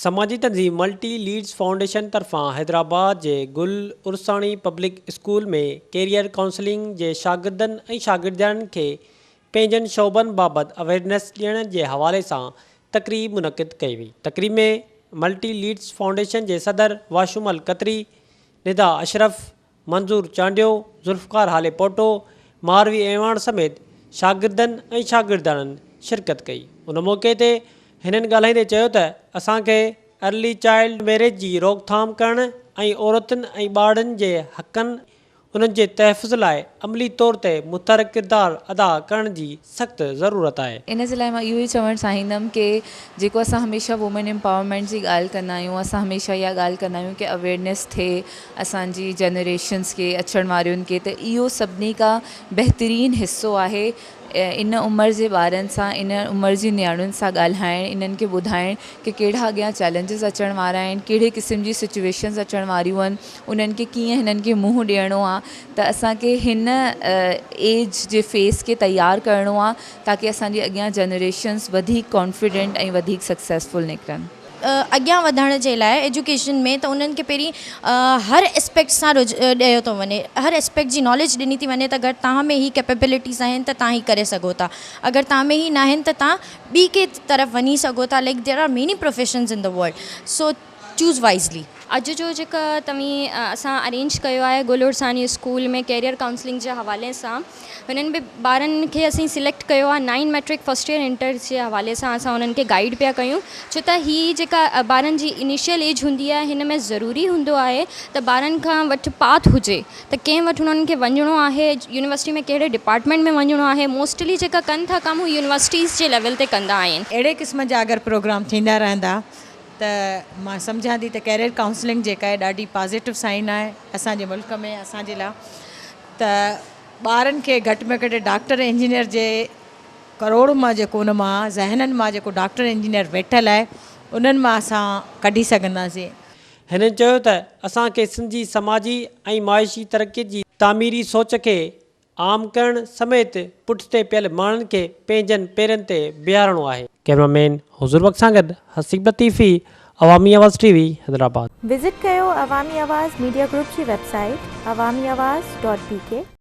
سماجي تنظيم multi Leeds foundation طرفان حيدرآباد جي Gul Ursani public school ۾ career counselling جي شاگردن ۽ شاگردياڻين کي پنهنجن شعبن بابت اويئرنيس ڏيڻ جي حوالي سان تقريب منعقد ڪئي وئي. تقريب ۾ ملٽي ليڊز فائونڊيشن جي صدر واشومل کتري، ندا اشرف، منظور چانڊيو، ذوالفقار هاليپوٽو، ماروي اعواڻ سميت شاگردن ۽ شاگردياڻين شرڪت ڪئي. ان موقعي تي هنن ڳالهائيندي چيو ته اسان کي ارلي چائلڊ ميريج جي روڪٿام ڪرڻ ۽ عورتن ۽ ٻارڙن جي حقن انهن جي تحفظ لاء عملي طور تي متحرڪ ڪردار ادا ڪرڻ جي سخت ضرورت آهي. ان جي لاء مان اهو ئي چوڻ چاهيندم ڪي جيڪو اسان هميشه وومين امپاورمينٽ جي ڳالهه ڪندا آهيون اسان هميشه اها ڳالهه ڪندا آهيون ڪي اويئرنيس ٿئي اسان جي جنريشنس کي اچڻ وارين کي ته اهو سڀني کان بهترين حصو آهي ان عمر جي ٻارن سان ان عمر جي نياڻين سان ڳالهائڻ انهن کي ٻڌائڻ ڪي ڪهڙا اڳيان چئلينجز اچڻ وارا آهن ڪهڙي قسم جي سچويشنز اچڻ واريون آهن انهن کي ڪيئن هنن کي منهن ڏيڻو آ ته اسان کي هن ايج جي فيس کي تيار ڪرڻو آ تاڪي اسان جي اڳيان جنريشنز وڌيڪ ڪانفيڊنٽ ۽ وڌيڪ سڪسيسفل نڪرن. اڳيان وڌڻ جي لاء ايجوڪيشن ۾ ته انهن کي پهرين هر اسپيڪٽ سان رج ڏيو ٿو وڃي هر اسپيڪٽ جي ناليج ڏني ٿي وڃي ته اگر توهان ۾ هي ڪيپيبلٽيز آهن ته توهان هي ڪري سگهو ٿا اگر توهان ۾ هي ناهن ته توهان ٻي ڪنهن طرف وڃي سگهو ٿا like there are many professions in the world so choose wisely. اڄ جو جيڪا توهين اسان ارينج ڪيو آهي گل عرساني اسڪول ۾ ڪيريئر ڪائونسلنگ جي حوالي سان هنن به ٻارن کي اسين سليڪٽ ڪيو آهي nine matric first year inter جي حوالي سان اسان انهن کي گائيڊ پيا ڪيون ڇو ته هي جيڪا ٻارن جي انيشل ايج هوندي آهي هن ۾ ضروري هوندو آهي ته ٻارن کان وٽ پاٿ هجي ته ڪنهن وٽ انهن کي وڃڻو آهي يونيورسٽي ۾ ڪهڙي ڊپارٽمينٽ ۾ وڃڻو آهي موسٽلي جيڪا ڪن ٿا ڪم هو يونيورسٽيز جي ليول تي ڪندا آهن. اهڙي قسم جا اگر پروگرام ٿيندا رهندا ته مان سمجهان ٿي ته ڪيريئر ڪائونسلنگ جيڪا آهي ڏاڍي پازيٽو سائن آهي اسان جي ملڪ ۾ اسان جي لاء ته ٻارن کي گهٽ ۾ گهٽ ڊاڪٽر انجنيئر جي ڪروڙ مان جيڪو ان مان ذهنن مان جيڪو ڊاڪٽر انجنيئر ويٺل آهي انهن مان اسان ڪڍي سگهنداسين. هنن چيو ته اسان کي سنڌ جي سماجي ۽ معاشي ترقي جي تعميري سوچ کي عام ڪرڻ سميت پٺتي پيل ماڻهن کي پنهنجن پيرن تي بيهارڻو آهي. ڪئميرا مين حضور بخش سان گڏ Haseeb Latifi, Awami Awaz T V, Hyderabad. Visit ڪيو عوامي آواز ميڊيا گروپ جي website Awami Awaz dot B K.